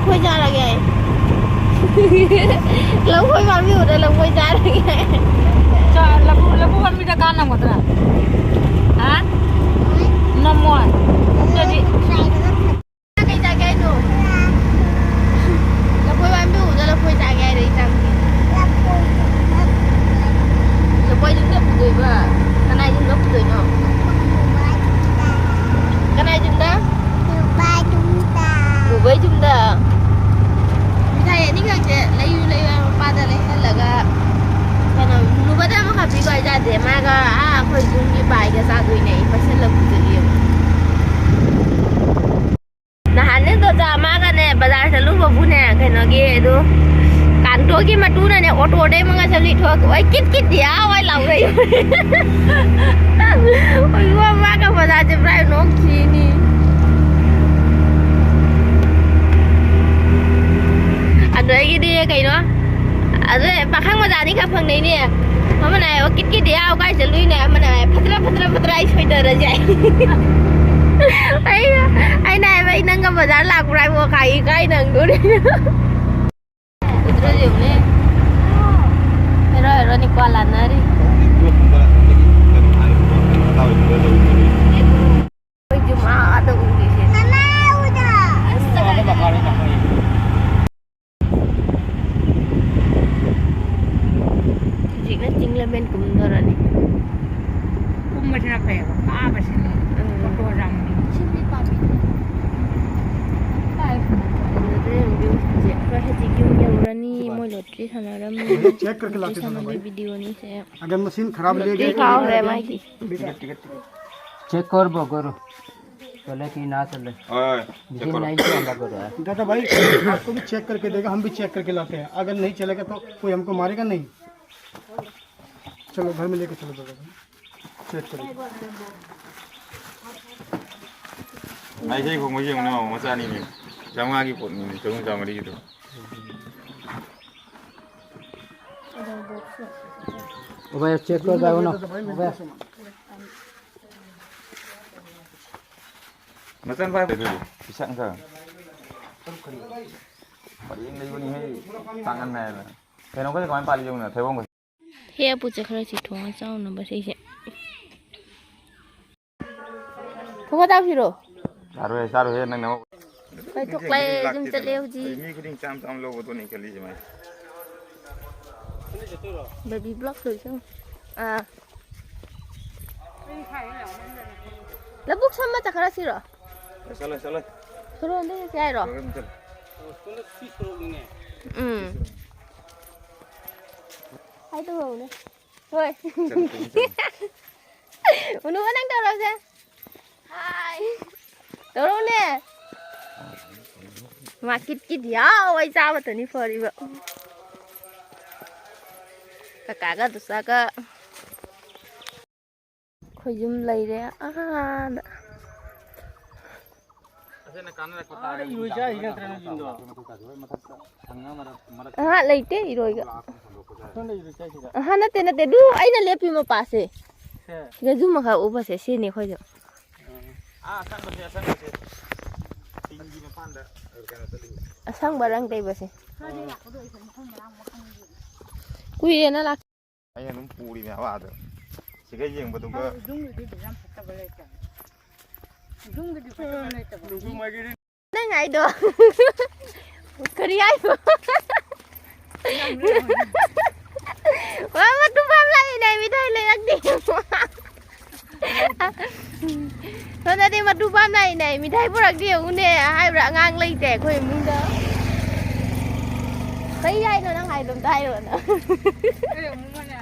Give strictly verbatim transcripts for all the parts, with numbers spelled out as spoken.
ꯂꯐꯣꯏ ꯆꯥꯔꯒꯦ ꯑꯩ꯫ ꯂꯐꯣꯏ ꯄꯥꯝꯕꯤ ꯎꯗ ꯂꯐꯣꯏ ꯆꯥꯔꯒꯦ꯫ ꯆꯥ-, ꯂꯐꯨ, ꯂꯐꯨ ꯄꯥꯝꯕꯤꯗ ꯀꯥꯟꯅꯒꯗ꯭ꯔꯥ? ꯍꯥ? ꯅꯝꯃꯣꯏ꯫ ꯑꯗꯨꯗꯤ ꯀꯩ ꯆꯥꯒꯦ ꯍꯥꯏꯅꯣ? ꯂꯐꯣꯏ ꯄꯥꯝꯕꯤ ꯎꯗ ꯂꯐꯣꯏ ꯆꯥꯒꯦ ꯍꯥꯏꯔꯣ ꯏꯆꯥ? ꯂꯐꯣꯏ ꯌꯨꯝꯗ ꯄꯨꯗꯣꯏꯕ? ꯀꯅꯥ ꯌꯨꯝꯗ ꯄꯨꯗꯣꯏꯅꯣ? ꯀꯅꯥ ꯌꯨꯝꯗ? ꯕꯨꯕꯣꯏ ꯌꯨꯝꯗ꯫ ꯃꯤꯊꯥꯏ ꯑꯅꯤꯈꯛꯁꯦ ꯂꯩꯌꯨ ꯂꯩꯌꯨ ꯍꯥꯏꯕ ꯃꯄꯥꯗ ꯂꯩꯍꯜꯂꯒ, ꯀꯩꯅꯣ, ꯂꯨꯕꯗ ꯑꯃꯈꯛ ꯄꯤꯕ ꯍꯥꯏꯖꯥꯗꯦ꯫ ꯃꯥꯒ ꯑꯥ ꯑꯩꯈꯣꯏ ꯌꯨꯝꯒꯤ ꯄꯥꯏꯒ ꯆꯥꯗꯣꯏꯅꯦ꯫ ꯑꯩ ꯄꯩꯁꯜꯂꯛꯄꯗꯨꯗꯤ ꯌꯦꯡꯉꯨ꯫ ꯅꯍꯥꯟꯅꯦ ꯗꯣꯖꯥ ꯃꯥꯒꯅꯦ ꯕꯖꯥꯔ ꯆꯠꯂꯨꯕꯕꯨꯅꯦ, ꯀꯩꯅꯣꯒꯤ ꯑꯗꯨ ꯀꯥꯟꯇꯣꯒꯤ ꯃꯇꯨꯅꯅꯦ ꯑꯣꯇꯣꯗꯩ ꯃꯉꯥ ꯆꯠꯂꯤ ꯊꯣꯛ ꯑꯩ ꯀꯤꯠ ꯀꯤꯠ ꯌꯥꯎ ꯍꯥꯏ ꯂꯥꯎꯔꯛꯏ꯫ ꯑꯩ ꯋꯥ ꯃꯥꯒ ꯕꯖꯥꯔ ꯆꯠꯄ꯭ꯔꯥ ꯍꯥꯏ ꯅꯣꯛꯈꯤꯅꯤ꯫ ꯑꯗꯨꯗꯒꯤꯗꯤ ꯀꯩꯅꯣ, ꯑꯗꯨ ꯄꯥꯈꯪ ꯃꯆꯥꯅꯤ ꯈꯔ ꯐꯪꯅꯩꯅꯦ꯫ ꯑꯃꯅ ꯍꯥꯏꯕ ꯀꯤꯠ ꯀꯤꯠ ꯌꯥꯎ ꯀꯥꯏ ꯆꯠꯂꯨꯏꯅꯦ, ꯑꯃꯅ ꯍꯥꯏ ꯐꯠꯇ꯭ꯔꯥ ꯐꯠꯇ꯭ꯔꯥ ꯐꯠꯇ꯭ꯔꯥ ꯑꯩ ꯁꯣꯏꯗꯔꯁꯦ꯫ ꯑꯩ, ꯑꯩꯅ ꯍꯥꯏꯕ ꯑꯩ ꯅꯪꯒ ꯕꯖꯥꯔ ꯂꯥꯛꯄ꯭ꯔꯥ ꯍꯥꯏꯕ ꯈꯥꯏ ꯀꯥꯏ ꯅꯪꯗꯣꯔꯦ꯫ ꯎꯗ꯭ꯔꯣ ꯌꯦꯡꯉꯨꯅꯦ꯫ ꯍꯦꯔꯣ ꯍꯦꯔꯣꯅꯤ ꯀ꯭ꯋꯥ ꯂꯥꯟꯅꯔꯤ꯫ ꯑꯩꯈꯣꯏꯁꯨ ꯃꯥ ꯑꯗ ꯎꯔꯤꯁꯦ꯫ ꯍꯧꯖꯤꯛꯅ ꯆꯤꯡ ꯂꯝꯕꯦꯟ ꯀꯨꯝꯗꯣꯔꯅꯤ꯫ ꯀꯨꯝꯕꯁꯤꯅ ꯐꯩꯌꯦꯕ, ꯀꯥꯕꯁꯤꯅ ꯎꯝ꯫ ꯐꯣꯇꯣ ꯌꯥꯝ ꯑꯗꯨꯗ ꯌꯦꯡꯕꯤꯌꯨ, ꯍꯧꯖꯤꯛ ꯑꯩꯈꯣꯏ ꯍꯧꯖꯤꯛ ꯌꯨꯝ ꯌꯧꯔꯅꯤ꯫ ꯃꯣꯏ ꯂꯣꯇ꯭ꯔꯤ ꯁꯥꯟꯅꯔꯝꯃꯤ꯫ ꯆꯦꯛ ꯀꯔꯀꯦ ꯂꯥꯛꯀꯦ ꯂꯣꯇ꯭ꯔꯤ ꯁꯥꯟꯅꯕꯒꯤ ꯚꯤꯗꯤꯑꯣꯅꯤ ꯁꯦ꯫ ꯑꯒꯔ ꯃꯁꯤꯟ ꯈꯔꯥꯕ ꯂꯦꯒꯦ꯫ ꯂꯣꯇ꯭ꯔꯤ ꯀꯥꯎꯈ꯭ꯔꯦ ꯃꯥꯒꯤ꯫ ꯆꯦꯛ ꯀꯔꯕꯣ ꯀꯔꯣ꯫ चले कि ना चले? ꯍꯣꯏ, ꯍꯣꯏ, ꯆꯦꯛ ꯃꯦꯆꯤꯟ ꯀꯔꯣ꯫ ꯅꯥꯏꯟꯇꯤ ꯑꯃ ꯀꯔꯣ꯫ दादा भाई, आपको भी चेक करके देगा, हम भी चेक करके लाते हैं। अगर नहीं चलेगा तो कोई हमको मारेगा नहीं। चलो घर में लेके चलो दादा भाई, चेक करो। ꯑꯩ ꯏꯁꯩ ꯈꯣꯡꯕ ꯌꯦꯡꯉꯨꯅꯦ, ꯃꯃꯥ ꯃꯆꯥꯅꯤꯅꯦ꯫ ꯆꯥꯝꯃꯉꯥꯒꯤ ꯄꯣꯠꯅꯤꯅꯦ, ꯆꯍꯨꯝ ꯆꯥꯝꯃꯔꯤꯒꯤꯗꯣ꯫ अबे चेक कर जाओ ना। अबे। ꯃꯆꯥꯅꯨꯄꯥ ꯄꯩꯁꯥ ꯈꯔ ꯄꯔꯦꯡ ꯂꯩꯕꯅꯤꯍꯦ꯫ ꯇꯥꯡꯍꯟ ꯍꯥꯏꯅ꯫ ꯀꯩꯅꯣꯒꯁꯦ ꯀꯃꯥꯏꯅ ꯄꯥꯜꯂꯤ ꯌꯦꯡꯉꯨꯅ, ꯊꯩꯕꯣꯡꯒꯁꯦ꯫ ꯍꯦꯛ ꯑꯄꯨꯠꯁꯦ ꯈꯔ ꯆꯤꯊꯣꯛꯑꯒ ꯆꯥꯎꯅꯕ ꯁꯤꯁꯦ꯫ ꯊꯣꯛꯄ ꯇꯥꯛꯄꯤꯔꯣ? ꯆꯥꯔꯣꯏꯍꯦ, ꯆꯥꯔꯣꯏꯍꯦ, ꯅꯪꯅ ꯑꯃꯨꯛ꯫ ꯍꯣꯏ, ꯊꯣꯛꯂꯛꯑꯦ, ꯌꯨꯝ ꯆꯠꯂꯦ ꯍꯧꯖꯤꯛ꯫ ꯃꯤ ꯈꯨꯗꯤꯡ ꯆꯥꯝ ꯆꯥꯝ ꯂꯧꯕꯗꯨꯅꯦ ꯈꯜꯂꯤꯁꯦ ꯃꯥꯏ꯫ Baby block ꯂꯣꯏꯁꯪ꯫ ꯑꯥ꯫ ꯂꯧꯕꯨꯛ ꯁꯝꯕ ꯆꯠꯈ꯭ꯔꯁꯤꯔꯣ? ꯆꯠꯂꯣ, ꯆꯠꯂꯣ꯫ ꯁꯣꯔꯣꯟꯗ ꯆꯠꯁꯦ ꯍꯥꯏꯔꯣ? ꯆꯠꯂꯣ, ꯆꯠꯂꯣ꯫ ꯎꯝ꯫ ꯍꯥꯏꯗꯣꯛꯍꯧꯅꯦ꯫ ꯍꯣꯏ꯫ ꯆꯠꯂꯣ, ꯆꯠꯂꯣ, ꯆꯠꯂꯣ꯫ ꯎꯅꯨꯕ ꯅꯪ ꯇꯧꯔꯁꯦ꯫ ꯍꯥꯏ꯫ ꯇꯧꯔꯛꯎꯅꯦ꯫ ꯃꯥ ꯀꯤꯠ ꯀꯤꯠ ꯌꯥꯎ, ꯑꯩ ꯆꯥꯕꯇꯅꯤ ꯐꯔꯤꯕ꯫ ꯀꯀꯥꯒ ꯗꯨꯁꯥꯒ꯫ ꯑꯩꯈꯣꯏ ꯌꯨꯝ ꯂꯩꯔꯦ ꯑꯥꯗ꯫ ꯑꯥꯗ ꯏꯔꯣꯏ ꯆꯥꯏꯁꯤ ꯅꯠꯇ꯭ꯔꯥ ꯅꯪ ꯌꯨꯝꯗꯣ? ꯑꯍꯥ, ꯂꯩꯇꯦ ꯏꯔꯣꯏꯒ꯫ ꯁꯣꯝꯗ ꯏꯔꯣꯏ ꯆꯥꯏꯁꯤꯗ꯫ ꯑꯍꯥ, ꯅꯠꯇꯦ, ꯅꯠꯇꯦ, ꯑꯗꯨ ꯑꯩꯅ ꯂꯦꯞꯄꯤ ꯃꯄꯥꯁꯦ꯫ ꯁꯦ꯫ ꯁꯤꯗ ꯖꯨꯝ ꯃꯈꯥ ꯎꯕꯁꯦ, ꯁꯤꯅꯤ ꯑꯩꯈꯣꯏꯁꯨ꯫ ꯑꯥ, ꯑꯁꯪꯕꯁꯦ, ꯑꯁꯪꯕꯁꯦ꯫ ꯇꯤꯟꯒꯤ ꯃꯄꯥꯟꯗ, ꯀꯩꯅꯣ ꯆꯠꯂꯤ꯫ ꯑꯁꯪꯕ ꯔꯪ ꯇꯩꯕꯁꯦ꯫ ꯀꯨꯏꯔꯦꯅ ꯂꯥꯛ- ꯑꯩꯅ ꯑꯗꯨꯝ ꯄꯨꯔꯤꯅꯦ ꯑꯥꯗ꯫ ꯁꯤꯒ ꯌꯦꯡꯕꯗꯨꯒ꯫ ꯍꯣꯏ, ꯏꯕꯨꯡꯒꯤꯗꯤ ꯌꯥꯝ ꯐꯠꯇꯕ ꯂꯩꯇꯕꯅꯦ꯫ ꯏꯕꯨꯡꯒꯤꯗꯤ ꯐꯠꯇꯕ ꯂꯩꯇꯕꯅꯦ꯫ ꯅꯪ ꯍꯥꯏꯗꯣ꯫ ꯀꯔꯤ ꯍꯥꯏꯅꯣ? ꯋꯥ, ꯃꯇꯨ ꯐꯥꯝ ꯂꯥꯛꯏꯅꯦ, ꯃꯤꯊꯥꯏ ꯂꯩꯔꯛꯇꯦ꯫ ꯁꯣꯝꯗꯗꯤ ꯃꯇꯨ ꯐꯥꯝ ꯂꯥꯛꯏꯅꯦ, ꯃꯤꯊꯥꯏ ꯄꯨꯔꯛꯇꯦ ꯌꯦꯡꯉꯨꯅꯦ ꯍꯥꯏꯕ꯭ꯔꯥ? ꯑꯉꯥꯡ ꯂꯩꯇꯦ ꯑꯩꯈꯣꯏ ꯏꯃꯨꯡꯗ꯫ ꯀꯩ ꯍꯥꯏꯅꯣ ꯅꯪ ꯍꯥꯏꯗꯣ ꯑꯝꯇ ꯍꯥꯏꯔꯛꯑꯣꯅ꯫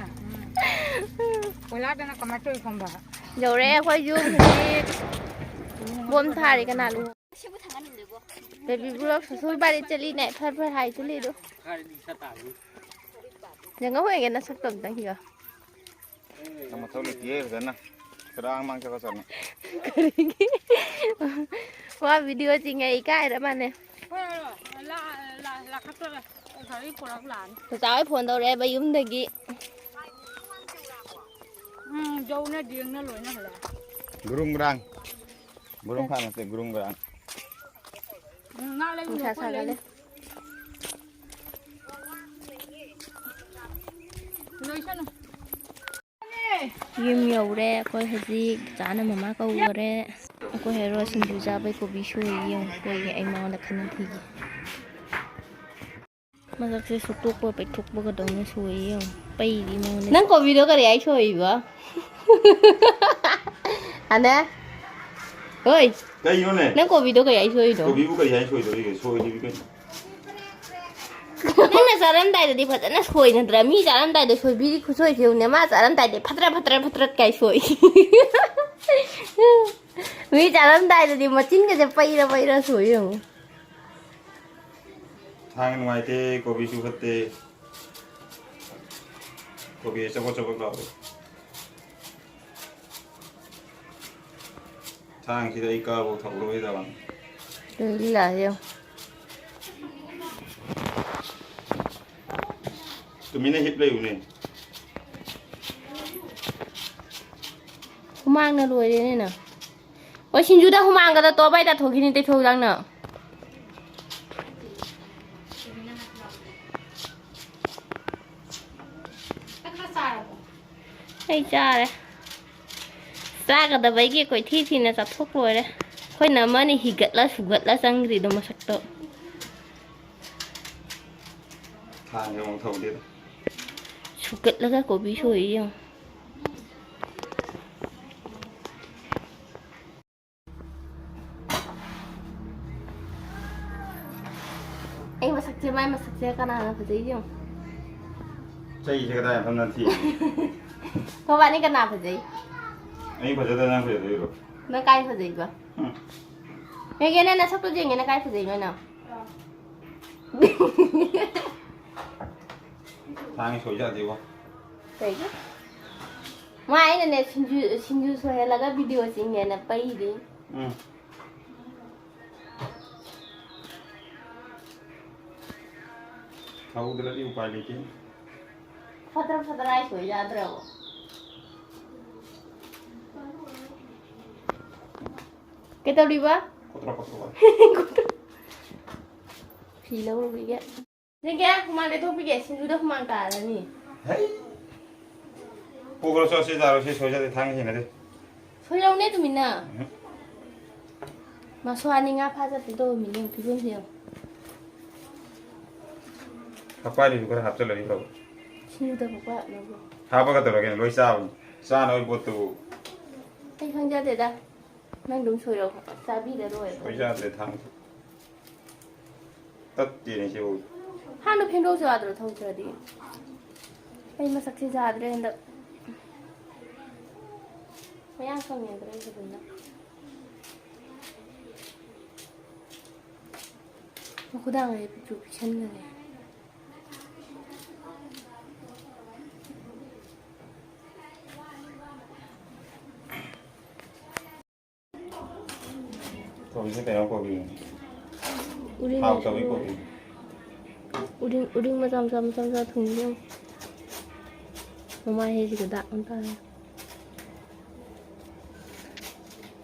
ꯀꯣꯏꯂꯥꯗꯅ ꯀꯃꯥꯏꯅ ꯇꯧꯔꯤ ꯈꯪꯕ? ꯌꯧꯔꯛꯑꯦ ꯑꯩꯈꯣꯏ ꯌꯨꯝ ꯍꯧꯖꯤꯛ꯫ ꯕꯣꯝ ꯊꯥꯔꯤ ꯀꯅꯥ ꯂꯨꯍꯣꯡ-, Baby block ꯁꯨ ꯁꯨ ꯕꯥꯔꯤ ꯆꯠꯂꯤꯅꯦ, ꯐꯔ ꯐꯔ ꯍꯥꯏ ꯆꯠꯂꯤꯗꯣ꯫ ꯌꯦꯡꯉ ꯍꯣꯏꯒꯦ ꯅꯁꯛꯇꯣ ꯑꯝꯇꯪ ꯁꯤꯒ꯫ ꯅꯪ ꯃꯊꯧ ꯂꯩꯇꯦꯍꯦ ꯐꯖꯅ꯫ ꯈꯗꯥꯡ ꯃꯥꯡ ꯆꯠꯄ ꯆꯠꯅꯤ꯫ ꯀꯔꯤꯒꯤ? ꯋꯥ video ꯆꯤꯡꯉꯦ ꯏꯀꯥꯏꯔ ꯃꯥꯅꯦ꯫ ꯍꯣꯏ, ꯍꯣꯏ, ꯂꯥ-, ꯂꯥ-, ꯂꯥꯈꯠꯇꯣꯔꯦ꯫ ꯉꯁꯥꯏ ꯄꯨꯔꯛ ꯂꯥꯛꯑꯅꯤ꯫ ꯆꯆꯥ ꯍꯣꯏ phone ꯇꯧꯔꯛꯑꯦꯕ ꯌꯨꯝꯗꯒꯤ꯫ ꯎꯝ, ꯌꯧꯅ ꯗꯦꯡꯅ ꯂꯣꯏꯅ ꯍꯜꯂꯛꯑꯦ꯫ ꯒꯨꯔꯨꯝ ꯒ꯭ꯔꯥꯡ꯫ ꯒꯨꯔꯨꯝ ꯈꯥꯡ ꯅꯠꯇꯦ, ꯒꯨꯔꯨꯝ ꯒ꯭ꯔꯥꯡ꯫ ꯅꯨꯡꯁꯥ ꯁꯥꯒꯠꯂꯦ꯫ ꯂꯣꯏꯁꯅꯨ꯫ ꯌꯨꯝ ꯌꯧꯔꯦ꯫ ꯑꯩꯈꯣꯏ ꯍꯧꯖꯤꯛ ꯆꯥꯅ ꯃꯃꯥ ꯀꯧꯈꯔꯦ꯫ ꯑꯩꯈꯣꯏ ꯍꯦꯔꯣ ꯁꯤꯡꯖꯨ ꯆꯥꯕꯩ ꯀꯣꯕꯤ ꯁꯣꯏꯔꯤ꯫ ꯌꯦꯡꯉꯨ, ꯑꯩꯈꯣꯏꯒꯤ, ꯑꯩ ꯃꯉꯣꯟꯗ ꯈꯟꯅ ꯊꯤꯒꯦ꯫ ꯃꯁꯛꯁꯦ ꯁꯨꯛꯇꯣꯛꯄ ꯄꯩꯊꯣꯛꯄꯒꯗꯧꯅ ꯁꯣꯏꯌꯦ ꯌꯦꯡꯉꯨ꯫ ꯄꯩꯔꯤ ꯃꯉꯣꯟꯗ꯫ ꯅꯪ ꯀꯣꯕꯤꯗꯣ ꯀꯔꯤ ꯍꯥꯏ ꯁꯣꯏꯕ? ꯑꯅꯦ? ꯍꯣꯏ꯫ ꯀꯩꯅꯣꯅꯦ? ꯅꯪ ꯀꯣꯕꯤꯗꯣ ꯀꯔꯤ ꯍꯥꯏ ꯁꯣꯏꯗꯣ? ꯀꯣꯕꯤꯕꯨ ꯀꯔꯤ ꯍꯥꯏ ꯁꯣꯏꯗꯣꯔꯤꯒꯦ? ꯁꯣꯏꯗ꯭ꯔꯤꯕꯤ ꯀꯩꯅꯣ? ꯅꯪꯅ ꯆꯥꯔꯝꯗꯥꯏꯗꯗꯤ ꯐꯖꯅ ꯁꯣꯏ ꯅꯠꯇ꯭ꯔꯥ? ꯃꯤ ꯆꯥꯔꯝꯗꯥꯏꯗ ꯁꯣꯏꯕꯤꯔꯤ ꯈꯨꯁꯣꯏꯁꯦ ꯌꯦꯡꯉꯨꯅꯦ꯫ ꯃꯥ ꯆꯥꯔꯝꯗꯥꯏꯗ ꯐꯠꯇ꯭ꯔꯠ ꯐꯠꯇ꯭ꯔꯠ ꯐꯠꯇ꯭ꯔꯠ ꯀꯥꯏ ꯁꯣꯏ꯫ ꯃꯤ ꯆꯥꯔꯝꯗꯥꯏꯗꯗꯤ ꯃꯆꯤꯟꯒꯁꯦ ꯄꯩꯔ ꯄꯩꯔ ꯁꯣꯏ ꯌꯦꯡꯉꯨ꯫ ꯊꯥꯡ ꯅꯨꯡꯉꯥꯏꯇꯦ, ꯀꯣꯕꯤꯁꯨ ꯐꯠꯇꯦ꯫ ꯀꯣꯕꯤ ꯆꯕꯣꯠ ꯆꯕꯣꯠ ꯂꯥꯎꯔꯦ꯫ ꯊꯥꯡꯁꯤꯗ ꯑꯩ ꯀꯛꯑꯕꯧ ꯊꯛꯂꯣꯏꯗꯕꯅꯤ꯫ ꯂꯤꯂꯥꯁꯦ ꯌꯦꯡꯉꯨ꯫ ꯇꯨꯃꯤꯟꯅ ꯍꯤꯞ ꯂꯩꯌꯨꯅꯦ꯫ ꯍꯨꯃꯥꯡꯅ ꯂꯣꯏꯔꯦꯅꯦ ꯅꯪ꯫ ꯍꯣꯏ, ꯁꯤꯡꯖꯨꯗ ꯍꯨꯃꯥꯡꯒꯗ ꯇꯣꯞ ꯑꯩ ꯇꯥꯊꯣꯛꯈꯤꯅꯤ, ꯇꯩꯊꯣꯛ ꯂꯥꯡꯅ꯫ ꯑꯩ ꯆꯥꯔꯦ꯫ ꯆꯥꯒꯗꯕꯩꯒꯤ ꯀꯣꯏꯊꯤ ꯊꯤꯅ ꯆꯥꯊꯣꯛ ꯂꯣꯏꯔꯦ꯫ ꯑꯩꯈꯣꯏꯅ ꯑꯃꯅ ꯍꯤꯒꯠꯂ ꯁꯨꯒꯠꯂ ꯆꯪꯈ꯭ꯔꯤꯗꯣ ꯃꯁꯛꯇꯣ꯫ ꯊꯥꯡꯁꯦ ꯑꯃꯨꯛ ꯊꯧꯗꯦꯗ꯫ ꯁꯨꯒꯠꯂꯒ ꯀꯣꯕꯤ ꯁꯣꯏ ꯌꯦꯡꯉꯨ꯫ ꯑꯩ ꯃꯁꯛꯁꯦ, ꯃꯥꯏ ꯃꯁꯛꯁꯦ ꯀꯅꯥꯅ ꯐꯖꯩ ꯌꯦꯡꯉꯨ꯫ ꯆꯩꯁꯦ ꯀꯗꯥꯏ ꯃꯐꯝꯗ ꯊꯤ? ꯃꯕꯥꯅꯤ ꯀꯅꯥ ꯐꯖꯩ? ꯑꯩ ꯐꯖꯗ ꯅꯪ ꯐꯖꯗꯣꯏꯔꯣ? ꯅꯪ ꯀꯥꯏ ꯐꯖꯩꯕ? ꯎꯝ꯫ ꯌꯦꯡꯒꯦꯅꯦ, ꯅꯁꯛꯇꯣ ꯌꯦꯡꯒꯦꯅꯦ, ꯀꯥꯏ ꯐꯖꯩꯅꯣ ꯅꯪ? ꯊꯥꯡ ꯁꯣꯏꯖꯥꯗꯦꯕꯣ꯫ ꯀꯩꯒꯤ? ꯃꯥ ꯑꯩꯅꯅꯦ ꯁꯤꯡꯖꯨ, ꯁꯤꯡꯖꯨ ꯁꯣꯏꯍꯜꯂꯒ ꯚꯤꯗꯤꯑꯣ ꯆꯤꯡꯒꯦꯅ ꯄꯩꯔꯤ꯫ ꯎꯝ꯫ ꯊꯧꯗ꯭ꯔꯗꯤ ꯎꯄꯥꯏ ꯂꯩꯇꯦ꯫ ꯐꯠꯇ꯭ꯔ ꯐꯠꯇ꯭ꯔ ꯑꯩ ꯁꯣꯏ ꯌꯥꯗ꯭ꯔꯕꯣ? ꯀꯩꯗꯧꯔꯤꯕ? ꯀꯣꯇ꯭ꯔꯣ ꯀꯣꯇ꯭ꯔꯣ꯫ ꯐꯤ ꯂꯧꯔꯨꯈꯤꯒꯦ꯫ ꯅꯪꯒꯤ ꯍꯨꯃꯥꯡ ꯂꯩꯊꯣꯛꯄꯤꯒꯦ, ꯁꯤꯡꯖꯨꯗ ꯍꯨꯃꯥꯡ ꯇꯥꯔꯅꯤ꯫ ꯍꯩ! ꯄꯨꯈ꯭ꯔꯣ, ꯆꯣ, ꯁꯤ ꯆꯥꯔꯣ, ꯁꯤ ꯁꯣꯏꯖꯗꯦ, ꯊꯥꯡ ꯁꯤꯟꯅꯗꯦ꯫ ꯁꯣꯏꯔꯧꯅꯦ ꯇꯨꯃꯤꯟꯅ꯫ ꯎꯝ꯫ ꯃꯁ꯭ꯋꯥꯅꯤ ꯉꯥ ꯐꯥ ꯆꯠꯇꯦ ꯇꯧꯔꯝꯃꯤꯅꯦ, ꯐꯤꯕꯝꯁꯦ ꯌꯦꯡꯉꯣ꯫ ꯀꯄꯥꯏꯗꯨꯁꯨ ꯈꯔ ꯍꯥꯞꯆꯜꯂꯗꯤ ꯐꯕ꯫ ꯁꯤꯡꯖꯨꯗ ꯄꯛꯄ ꯍꯥꯞꯅꯕ꯭ꯔꯣ? ꯍꯥꯞꯄꯒ ꯇꯧꯔꯒꯦ, ꯂꯣꯏ ꯆꯥꯕꯅꯤ꯫ ꯆꯥꯅꯕꯒꯤ ꯄꯣꯠꯇꯨꯕꯨ꯫ ꯑꯩ ꯈꯪꯖꯗꯦꯗ꯫ ꯅꯪ ꯑꯗꯨꯝ ꯁꯣꯏꯔꯣ, ꯆꯥꯕꯤꯔ ꯂꯣꯏꯔꯦ꯫ ꯁꯣꯏꯖꯗ꯭ꯔꯦ, ꯊꯥꯡ ꯇꯠꯇꯦꯅꯦ ꯁꯤꯕꯨ꯫ ꯍꯥꯟꯅ ꯐꯦꯡꯗꯣꯛꯁꯨ ꯌꯥꯗ꯭ꯔꯣ, ꯊꯧꯗ꯭ꯔꯗꯤ? ꯑꯩ ꯃꯁꯛꯁꯦ ꯌꯥꯗ꯭ꯔꯦ ꯍꯟꯗꯛ꯫ ꯃꯌꯥꯡ ꯀꯪꯉꯦꯗ꯭ꯔꯦ ꯐꯖꯅ꯫ ꯃꯈꯨꯗꯥꯡ ꯑꯩ ꯄꯤꯛꯇ꯭ꯔꯨ ꯄꯤꯛꯁꯟꯈꯔꯦ꯫ ꯀꯣꯕꯤꯁꯦ ꯀꯩꯅꯣ ꯀꯣꯕꯤꯅꯤ꯫ ꯎꯔꯤꯡ ꯍꯥꯎꯇꯕꯩ ꯀꯣꯕꯤ꯫ ꯎꯔꯤꯡ, ꯎꯔꯤꯡ ꯃꯆꯥ ꯃꯆꯥ ꯃꯆꯥ ꯃꯆꯥ ꯊꯨꯡꯉꯤ ꯏꯕꯦꯝꯃ꯫ ꯃꯃꯥꯏ ꯍꯩꯁꯤꯒ ꯗꯥꯛ ꯑꯃ ꯇꯥꯔꯦ꯫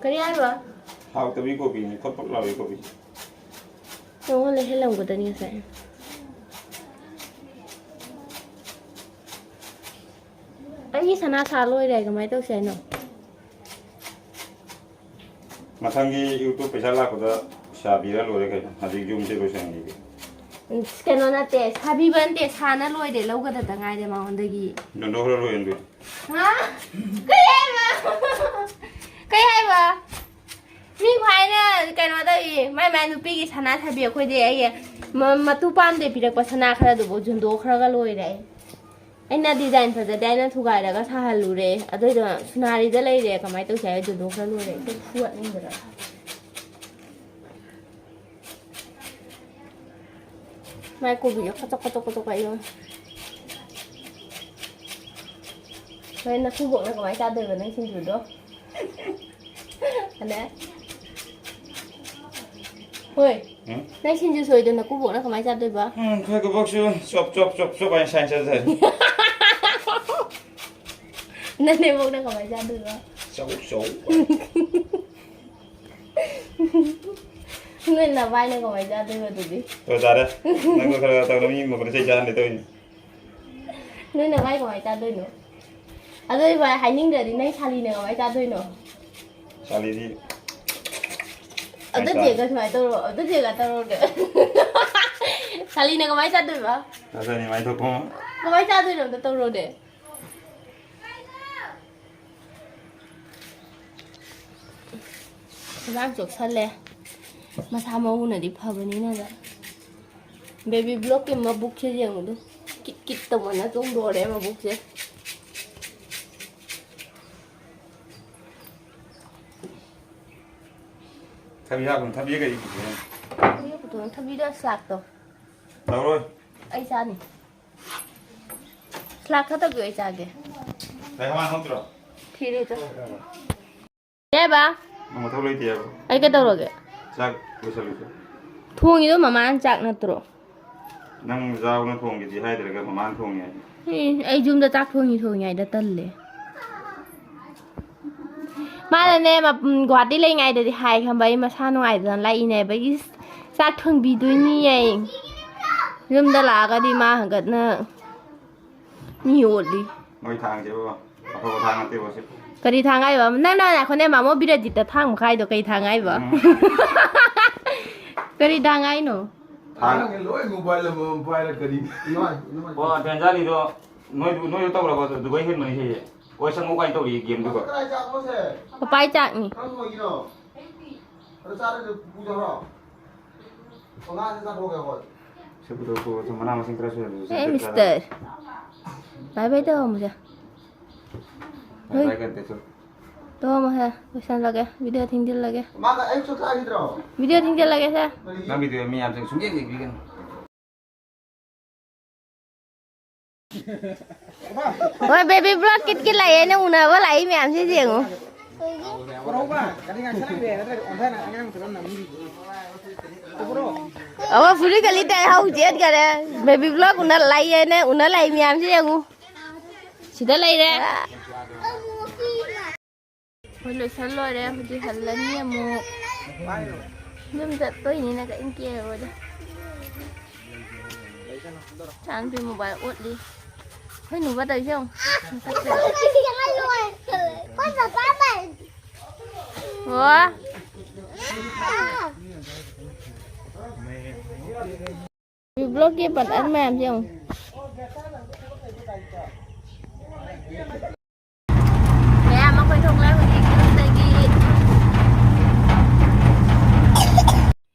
ꯀꯔꯤ ꯍꯥꯏꯕ? ꯍꯥꯎꯇꯕꯤ ꯀꯣꯕꯤꯅꯤ, ꯐꯛ ꯐꯛ ꯂꯥꯎꯕꯤ ꯀꯣꯕꯤ꯫ ꯅꯉꯣꯟꯗ ꯍꯦꯜꯂꯝꯒꯗꯅꯤ ꯉꯁꯥꯏ꯫ ꯑꯩꯒꯤ ꯁꯅꯥ ꯁꯥ ꯂꯣꯏꯔꯦ, ꯀꯃꯥꯏꯅ ꯇꯧꯁꯦ ꯍꯥꯏꯅꯣ? ꯃꯊꯪꯒꯤ YouTube ꯄꯩꯁꯥ ꯂꯥꯛꯄꯗ ꯁꯥꯕꯤꯔ ꯂꯣꯏꯔꯦ ꯀꯩꯅꯣ, ꯍꯧꯖꯤꯛ ꯌꯨꯝꯁꯦ ꯂꯣꯏꯁꯟꯈꯤꯒꯦ꯫ ꯎꯝ, ꯀꯩꯅꯣ ꯅꯠꯇꯦ, ꯁꯥꯕꯤꯕ ꯅꯠꯇꯦ, ꯁꯥꯅ ꯂꯣꯏꯔꯦ, ꯂꯧꯒꯗꯕ ꯉꯥꯏꯔꯦ ꯃꯉꯣꯟꯗꯒꯤ꯫ ꯌꯣꯟꯊꯣꯛꯈ꯭ꯔ ꯂꯣꯏꯔꯦ ꯑꯗꯨꯗꯤ꯫ ꯍꯥ? ꯀꯩ ꯍꯥꯏꯕ? ꯀꯩ ꯍꯥꯏꯕ? ꯃꯤ ꯈ꯭ꯋꯥꯏꯅ ꯀꯩꯅꯣ ꯇꯧꯏ, ꯃꯥꯏ ꯃꯥꯏ ꯅꯨꯄꯤꯒꯤ ꯁꯅꯥ ꯁꯥꯕꯤ, ꯑꯩꯈꯣꯏꯗꯤ ꯑꯩꯒꯤ ꯃ-, ꯃꯇꯨ ꯄꯥꯝꯗꯦ ꯄꯤꯔꯛꯄ ꯁꯅꯥ ꯈꯔꯗꯨꯕꯨ ꯌꯣꯟꯊꯣꯛꯈ꯭ꯔꯒ ꯂꯣꯏꯔꯦ꯫ ꯑꯩꯅ design ꯐꯖꯗꯦ ꯍꯥꯏꯅ ꯊꯨꯒꯥꯏꯔꯒ ꯁꯥꯍꯜꯂꯨꯔꯦ, ꯑꯗꯨꯏꯗꯣ ꯁꯨꯅꯥꯔꯤꯗ ꯂꯩꯔꯦ, ꯀꯃꯥꯏꯅ ꯇꯧꯁꯦ ꯍꯥꯏꯗꯨꯗꯣ ꯈꯔ ꯂꯣꯏꯔꯦ, ꯑꯗꯨ ꯐꯨꯒꯠꯅꯤꯡꯕꯗ꯫ ꯃꯥꯏ ꯀꯣꯕꯤꯗꯣ ꯀꯆꯣꯛ ꯀꯆꯣꯛ ꯀꯆꯣꯛ ꯀꯥꯏꯌꯣ꯫ ꯍꯣꯔꯦꯟ ꯅꯀꯨꯕꯣꯛꯅ ꯀꯃꯥꯏꯅ ꯆꯥꯗꯣꯏꯕ ꯅꯪ ꯁꯤꯡꯖꯨꯗꯣ? ꯑꯅꯦ? ꯍꯣꯏ꯫ ꯎꯝ? ꯅꯪ ꯁꯤꯡꯖꯨ ꯁꯣꯏꯗꯣ ꯅꯀꯨꯕꯣꯛꯅ ꯀꯃꯥꯏꯅ ꯆꯥꯗꯣꯏꯕ? ꯎꯝ, ꯑꯩꯈꯣꯏ ꯀꯕꯣꯛꯁꯨ ꯆꯣꯞ, ꯆꯣꯞ, ꯆꯣꯞ, ꯆꯣꯞ ꯍꯥꯏꯅ ꯁꯥꯏꯟ ꯆꯠꯊꯔꯦ꯫ ꯅꯅꯦꯝꯕꯣꯛꯅ ꯀꯃꯥꯏꯅ ꯆꯥꯗꯣꯏꯕ? ꯆꯧ, ꯆꯧ꯫ ꯅꯣꯏ ꯅꯕꯥꯏꯅ ꯀꯃꯥꯏꯅ ꯆꯥꯗꯣꯏꯕ ꯑꯗꯨꯗꯤ? ꯑꯣ, ꯇꯥꯔꯦ꯫ ꯅꯪ ꯈꯔ ꯈꯔ ꯇꯧꯅ, ꯃꯤ ꯃꯈꯣꯟꯗ ꯆꯩ ꯆꯥꯍꯟꯗꯦ ꯇꯧꯔꯤꯅꯤ꯫ ꯅꯣꯏ ꯅꯕꯥꯏ ꯀꯃꯥꯏꯅ ꯆꯥꯗꯣꯏꯅꯣ? ꯑꯗꯨ ꯏꯕꯥꯏ ꯍꯥꯏꯅꯤꯡꯗ꯭ꯔꯗꯤ ꯅꯪ ꯁꯥꯂꯤꯅ ꯀꯃꯥꯏꯅ ꯆꯥꯗꯣꯏꯅꯣ? ꯁꯥꯂꯤꯗꯤ ꯑꯗꯨ ꯆꯦꯒ ꯁꯨꯃꯥꯏꯅ ꯇꯧꯔꯣ, ꯑꯗꯨ ꯆꯦꯒ ꯇꯧꯔꯣꯅꯦ꯫ ꯁꯥꯂꯤꯅ ꯀꯃꯥꯏꯅ ꯆꯥꯗꯣꯏꯕ? ꯆꯥꯖꯅꯤ, ꯃꯥꯏ ꯊꯣꯛꯄ ꯑꯃ꯫ ꯀꯃꯥꯏꯅ ꯆꯥꯗꯣꯏꯅꯣ ꯑꯝꯇ ꯇꯧꯔꯣꯅꯦ꯫ ꯈꯗꯥꯡ ꯆꯣꯛꯁꯜꯂꯦ꯫ ꯃꯁꯥ ꯃꯎꯅꯗꯤ ꯐꯕꯅꯤꯅ꯫ ꯕꯦꯕꯤ ꯕ꯭ꯂꯣꯛꯀꯤ ꯃꯕꯨꯛꯁꯦ ꯌꯦꯡꯉꯨꯗꯨ꯫ ꯀꯤꯠ ꯀꯤꯠ ꯇꯧꯕꯅ ꯆꯣꯡꯗꯣꯔꯦ ꯃꯕꯨꯛꯁꯦ꯫ ꯊꯕꯤ ꯍꯥꯞꯄꯨꯅ ꯊꯕꯤ ꯀꯩ ꯄꯨꯊꯣꯛꯑꯦ? ꯊꯕꯤꯗꯣ ꯁꯂꯥꯛꯇꯣ꯫ ꯇꯧꯔꯣꯏ꯫ ꯑꯩ ꯆꯥꯅꯤ꯫ ꯁꯂꯥꯗ ꯈꯛꯇ ꯄꯤꯔꯛꯑꯣ, ꯑꯩ ꯆꯥꯒꯦ꯫ ꯀꯩ ꯍꯋꯥꯏ ꯍꯧꯗ꯭ꯔꯣ? ꯊꯤꯔꯦ ꯆꯣ꯫ ꯀꯩ ꯍꯥꯏꯕ? ꯅꯪ ꯃꯊꯧ ꯂꯩꯇꯦ ꯍꯥꯏꯕ? ꯑꯩ ꯀꯩꯗꯧꯔꯒꯦ? ꯆꯥꯛ ꯂꯣꯏꯁꯜꯂꯨ ꯆꯣ꯫ ꯊꯣꯡꯉꯤꯗꯣ ꯃꯃꯥꯅ ꯆꯥꯛ ꯅꯠꯇ꯭ꯔꯣ? ꯅꯪ ꯖꯥꯎꯅ ꯊꯣꯡꯒꯦꯗꯤ ꯍꯥꯏꯗ꯭ꯔꯒ ꯃꯃꯥꯅ ꯊꯣꯡꯉꯦ ꯍꯥꯏ꯫ ꯑꯦ, ꯑꯩ ꯌꯨꯝꯗ ꯆꯥꯛ ꯊꯣꯡꯉꯤ ꯊꯣꯡꯉꯤ ꯍꯥꯏꯗ ꯇꯜꯂꯦ꯫ ꯃꯥꯅꯅꯦ, ꯃ-, ꯎꯝ, ꯒꯨꯍꯥꯇꯤ ꯂꯩꯉꯩꯗꯗꯤ ꯍꯥꯏ ꯈꯪꯕ, ꯑꯩ ꯃꯁꯥ ꯅꯨꯡꯉꯥꯏꯇꯗꯅ ꯂꯥꯛꯏꯅꯦꯕ꯫ ꯏꯁ, ꯆꯥꯛ ꯊꯣꯡꯕꯤꯗꯣꯏꯅꯤ ꯑꯩ꯫ ꯌꯨꯝꯗ ꯂꯥꯛꯑꯒꯗꯤ ꯃꯥ ꯍꯟꯒꯠꯅ ꯃꯤ ꯑꯣꯠꯂꯤ꯫ ꯃꯣꯏ ꯊꯥꯡꯁꯦ ꯕꯕꯥ, ꯑꯐꯕ ꯊꯥꯡ ꯅꯠꯇꯦꯕ ꯁꯤ꯫ ꯀꯔꯤ ꯊꯥꯡ ꯍꯥꯏꯕ? ꯅꯪ, ꯅꯪ ꯉꯥꯏꯈꯣꯅꯦ, ꯃꯥꯃꯣ ꯕꯤꯔꯖꯤꯠꯇ ꯊꯥꯡ ꯃꯈꯥꯏꯗꯣ ꯀꯩ ꯊꯥꯡ ꯍꯥꯏꯕ? ꯎꯝ꯫ ꯀꯔꯤ ꯊꯥꯡ ꯍꯥꯏꯅꯣ? ꯊꯥꯡ꯫ ꯑꯉꯥꯡꯒꯤ ꯂꯣꯏ ꯃꯣꯕꯥꯏꯜ ꯑꯃꯃꯝ ꯄꯥꯏꯔ ꯀꯔꯤ? ꯑꯣ, ꯇꯦꯟꯖꯥꯅꯤꯗꯣ ꯅꯣꯏꯗꯨ, ꯅꯣꯏꯗ ꯇꯧꯔꯕ ꯑꯗꯨꯒ ꯍꯦꯟꯕꯅꯤ ꯁꯤꯁꯦ꯫ ꯍꯣꯏ, ꯆꯪꯉꯛꯑꯣ ꯀꯥꯏꯅ ꯇꯧꯔꯤ ꯒꯦꯝꯗꯨꯒ꯫ ꯀꯗꯥꯏ ꯆꯥꯛꯅꯣꯁꯦ? ꯄꯄꯥꯏ ꯆꯥꯛꯅꯤ꯫ ꯀꯔꯝꯕ ꯑꯣꯏꯒꯤꯅꯣ? ꯑꯗꯨ ꯆꯥꯔꯁꯨ ꯄꯨꯖꯈ꯭ꯔꯣ꯫ ꯄꯉꯥꯡꯗ ꯆꯥꯊꯣꯛꯑꯒꯦ ꯑꯩꯈꯣꯏ꯫ ꯁꯤ ꯄꯨꯊꯣꯛꯑꯣ, ꯄꯨꯊꯣꯛꯑꯣ, ꯃꯅꯥ ꯃꯁꯤꯡ ꯈꯔ ꯁꯣꯏꯍꯜꯂꯨ, ꯁꯤ ꯑꯦ, ꯆꯠꯈ꯭ꯔꯒ꯫ ꯃꯤꯁꯇꯔ꯫ ꯕꯥꯏ ꯕꯥꯏ ꯇꯧꯔꯝꯃꯨꯁꯦ꯫ ꯕꯥꯏ ꯕꯥꯏ ꯀꯟꯇꯦ ꯆꯠꯂꯨ꯫ ꯇꯣꯝꯃꯣꯍꯦ, ꯂꯣꯏꯁꯜꯂꯒꯦ, ꯚꯤꯗꯤꯑꯣ ꯊꯤꯡꯖꯤꯜꯂꯒꯦ꯫ ꯃꯥꯒ ꯑꯌꯨꯛ ꯆꯥꯛ ꯆꯥꯈꯤꯗ꯭ꯔꯣ? ꯚꯤꯗꯤꯑꯣ ꯊꯤꯡꯖꯤꯜꯂꯒꯦꯁꯦ꯫ ꯀꯔꯤꯒꯤ? ꯅꯪ ꯚꯤꯗꯤꯑꯣ ꯃꯤ ꯌꯥꯝ ꯆꯪ-, ꯁꯨꯡꯌꯦꯡ ꯌꯦꯡꯕꯤꯒꯅꯨ꯫ ꯍꯣꯏ, ꯕꯦꯕꯤ ꯕ꯭ꯂꯣꯛ ꯀꯤꯠꯀꯤ ꯂꯥꯛꯑꯦꯅ ꯎꯅꯕ ꯂꯥꯛꯏ ꯃꯌꯥꯝꯁꯤ ꯌꯦꯡꯉꯨ꯫ ꯑꯋꯥ ꯐꯨꯔꯤ ꯀꯂꯤ ꯇꯥꯏ ꯍꯧ ꯆꯦꯠ ꯀꯔꯦ꯫ ꯕꯦꯕꯤ ꯕ꯭ꯂꯣꯛ ꯎꯅ ꯂꯥꯛꯑꯦꯅ ꯎꯅ ꯂꯥꯛꯏ ꯃꯌꯥꯝꯁꯤ ꯌꯦꯡꯉꯨ꯫ ꯁꯤꯗ ꯂꯩꯔꯦ꯫ ꯍꯣꯏ, ꯂꯣꯏꯁꯜ ꯂꯣꯏꯔꯦ꯫ ꯍꯧꯖꯤꯛ ꯍꯜꯂꯅꯤ ꯑꯃꯨꯛ꯫ ꯌꯨꯝ ꯆꯠꯇꯣꯏꯅꯤꯅ ꯀꯔꯤꯝ ꯀꯦꯔꯔꯣꯏꯗ꯫ ꯏꯆꯥꯅꯨꯄꯤ ꯃꯣꯕꯥꯏꯜ ꯑꯣꯠꯂꯤ꯫ ꯑꯩꯈꯣꯏ ꯅꯨꯕ ꯇꯧꯔꯤꯁꯦ ꯌꯦꯡꯉꯨ꯫ ꯑꯣ꯫ ꯕ꯭ꯂꯣꯛꯀꯤ ꯕꯇꯟ ꯃꯌꯥꯝꯁꯦ ꯌꯦꯡꯉꯨ꯫ ꯃꯌꯥꯝ ꯑꯩꯈꯣꯏ ꯊꯣꯛꯂꯛꯑꯦ ꯍꯧꯖꯤꯛ ꯌꯨꯝꯗꯒꯤ꯫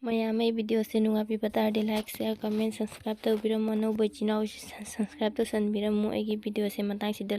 ꯃꯌꯥꯝ ꯑꯩ ꯚꯤꯗꯤꯑꯣꯁꯦ ꯅꯨꯡꯉꯥꯏꯕꯤꯕ ꯇꯥꯔꯗꯤ like, share, comment, subscribe ꯇꯧꯕꯤꯔꯝꯃꯣ꯫ ꯑꯅꯧꯕ ꯏꯆꯤꯟ ꯏꯅꯥꯎꯁꯨ subscribe ꯇꯧꯁꯟꯕꯤꯔꯝꯃꯨ꯫ ꯑꯩꯒꯤ ꯚꯤꯗꯤꯑꯣꯁꯦ ꯃꯇꯥꯡꯁꯤꯗ